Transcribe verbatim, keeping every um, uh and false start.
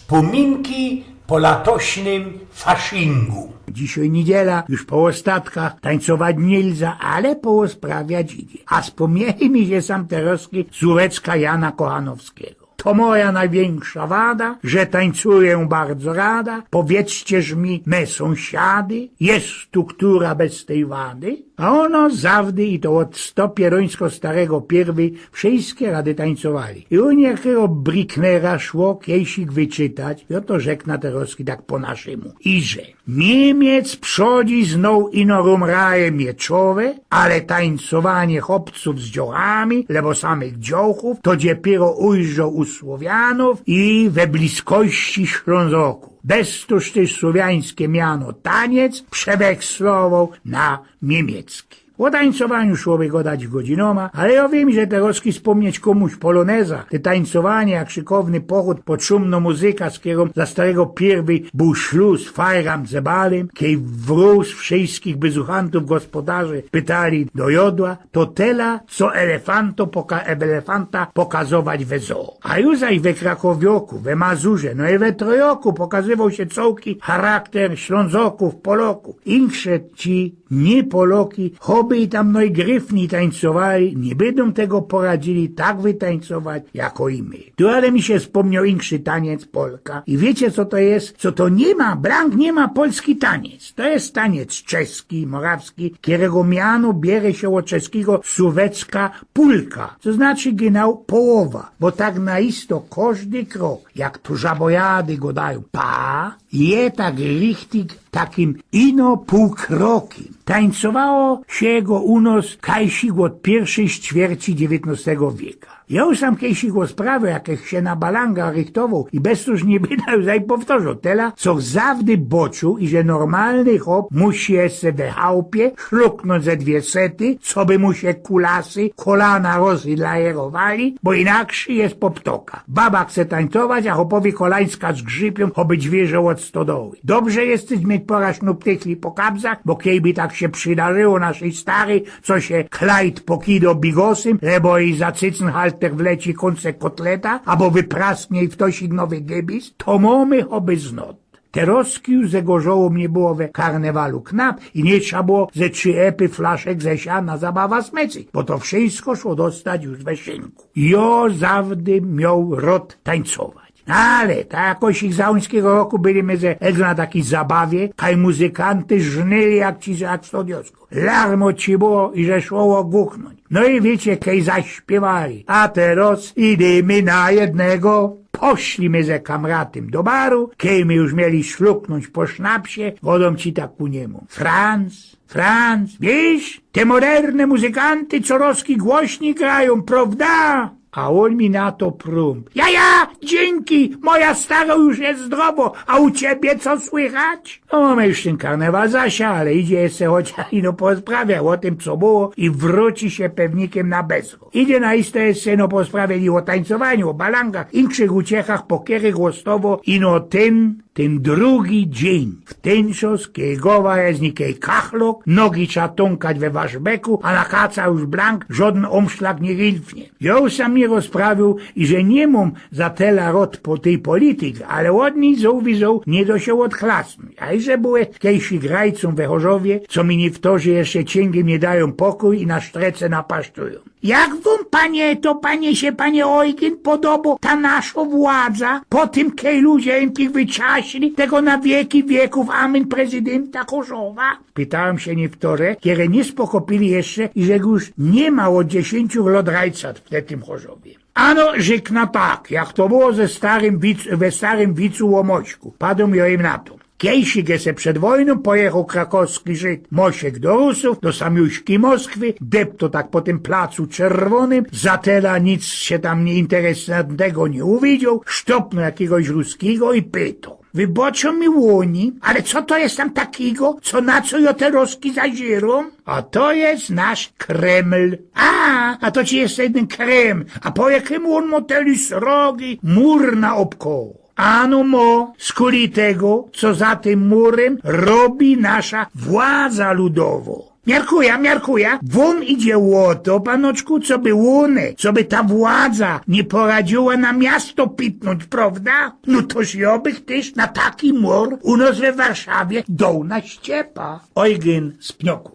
Wspōminki po latośnym faszingu. Dzisiej niydziela, już po ôstatkach, tańcować niy lza, ale poôsprawiać idzie. A spōmnieli mi sie sam terŏzki słōweczka Jana Kochanowskigo. To moja nojwiynksza wada, że tańcujã bardzo rada. Powiydzcież mi, me sōmsiady, jeż tu ktora bez tyj wady? A ôno zawdy, i to ôd sto pierōńsko starego piyrwyj, wszyjske rady tańcowali. I u niyjakigo Bricknera szło kejsik wyczytać, i ô to rzeknã terŏzki tak po naszymu. Iże Niymiec przodzi znoł ino rumraje mieczowe, ale tańcowanie chopcōw z dziołchami, lebo samych dziołchōw, to dopiyro ujrzoł u Słowianōw i we bliskości Ślōnzokōw. Bez tōż tyż słowiańske miano taniec przewekslowoł na niymiecki. Ô tańcowaniu szłoby godać godzinōma, ale jŏ wiym, że terŏzki spōmnieć kōmuś polōneza, te tańcowanie jak szykowny pochōd pod szumno muzyka, z kerōm za starego piyrwyj bōł szlus fajram ze balym, kej wrōz wszyjskich byzuchantōw gospodarze pytali do jodła, to tela, co elefanto poka-, elefanta pokazować we zoo. A już zaś we Krakowiokōw, we Mazurze, no i we Trojoku pokazywoł sie cołki charakter Ślōnzokōw, Polokōw. Insze ci niy Poloki, choby i tam nojgryfni tańcowali, niy bydōm tego poradzili tak wytańcować, jako i my. Tu ale mi sie spōmnioł inszy taniec, polka. I wiycie, co to je? Co to niy ma, blank niy ma polski taniec. To je taniec czeski, morawski, kerego miano bierze sie ôd czeskigo słōweczka pulka, co znaczy genau połowa, bo tak na isto kożdy krok, jak tu żabojady godajōm, pa, je tak richtig takim ino pōłkrokym. Tańcowało sie go u nŏs kajsik ôd piyrwszyj ćwierci dziewiyntnŏstego wieka. Jŏ już sam kajsik ôsprawiŏł, jak żech sie na balanga rychtowoł i bez tōż niy bydã już zaj powtŏrzoł. Tela, co zawdy boczuł, iże normalny chop musi se we chałpie szluknōńć ze dwie sety, coby mu sie kulasy kolana rozlajerowali, bo inakszy je poptoka. Baba chce tańcować, a chopowi kolańska zgrzypiōm, choby dźwiyrze ôd stodoły. Dobrze je tyż mieć pŏra sznuptychli po kabzach, bo kejby tak sie przidarzyło naszyj staryj, co sie klajt pokido bigosym, lebo jij za cycynhalter wleci kōnsek kotleta, abo wyprasknie i wtosik nowy gybis, to mōmy choby znŏt. Terŏzki już ze gorzołōm niy było we karnewalu knap i niy trza było ze trzi epy flaszek ze sia na zabawa smycyć, bo to wszyjsko szło dostać już we szynku. Jŏ zawdy mioł rŏd tańcować. No ale, tak jakoś ich załońskigo roku byli my ze Edrōna na takij zabawie, kaj muzykanty żnyli jak ci, jak stodiosko. Larmo ci było i że szło ôguchnōńć. No i wiycie, kej zaśpiywali: „A terŏz idymy na jednego”. Poszli my ze kamratym do baru, kej my już mieli szluknōńć po sznapsie, godōm ci tak ku niymu: „Franc, Franc, wiysz, te moderne muzykanty corŏz głośnij grajōm, prŏwda?” A ôn mi na to prōmp: „Ja, ja, dziynki, moja starŏ już je zdrowŏ, a u ciebie co słychać?” No, mōmy już tyn karnewal za sia, ale idzie jeszcze chociŏż ino porozprawiać ô tym, co było, i wrōci sie pewnikym na bezro. Idzie na isto jeszcze ino porozprawiać i ô tańcowaniu, ô balangach, inkszych uciechach, po kerych głosowo ino tyn, tyn drugi dziyń. W tyn czŏs, kej gowa je z nij kej kachlok, nogi trza tōnkać we waszbeku, a na kaca już blank żŏdyn ōmszlak niy gilfnie. Jŏ sam niy rozprawiōł, iże niy mōm za tela rŏd po tyj polityk, ale ôd nij zŏwizoł niy do sie ôdchlasnōńć. A iże byłech kejsik rajcōm we Chorzowie, co mi niywtorzy jeszcze ciyngi niy dajōm pokōj i na sztrece napaszczujōm. Jak wōm, panie, to panie sie, panie Ojgyn, podobŏ ta naszŏ władza? Po tym, kej ludzie im tych wyciasli, tego na wieki wieków, amen, prezydynta Chorzowa? Pytali sie niywtore, kere niy spokopiyli jeszcze, iże już niy ma ôd dziesiyńciu lŏt rajca w te-, tym Chorzowie. Ano, rzykna tak, jak to było ze starym wic-, we starym wicu ô Mośku. Padōm jŏ im na to. Kejsik jeszcze przed wojnōm pojechoł krakowski Żyd Mosiek do Rusōw, do samiuśkij Moskwy, deptoł tak po tym placu czerwonym, za tela nic sie tam niy-, interesantnego niy uwidzioł, sztopnoł jakigoś Ruskigo i pytoł: „Wyboczōm mi, łōni, ale co to je tam takigo, co, na co jŏ terŏzki zaziyrōm?” „A to je nasz Kreml.” „A, a to ci jeszcze jedyn Kreml. A po jakymu ôn mo teli srogi mur naôbkoło?” „Ano mo, skuli tego, co za tym murym robi nasza władza ludowŏ.” Miarkuja, miarkuja, wōm idzie ô to, panoczku, coby ône, coby ta władza niy poradziła na miasto pitnōńć, prowda? No toż jo bych tyż na taki mur u nos we Warszawie doł na ściepa. Ojgyn z Pnioku.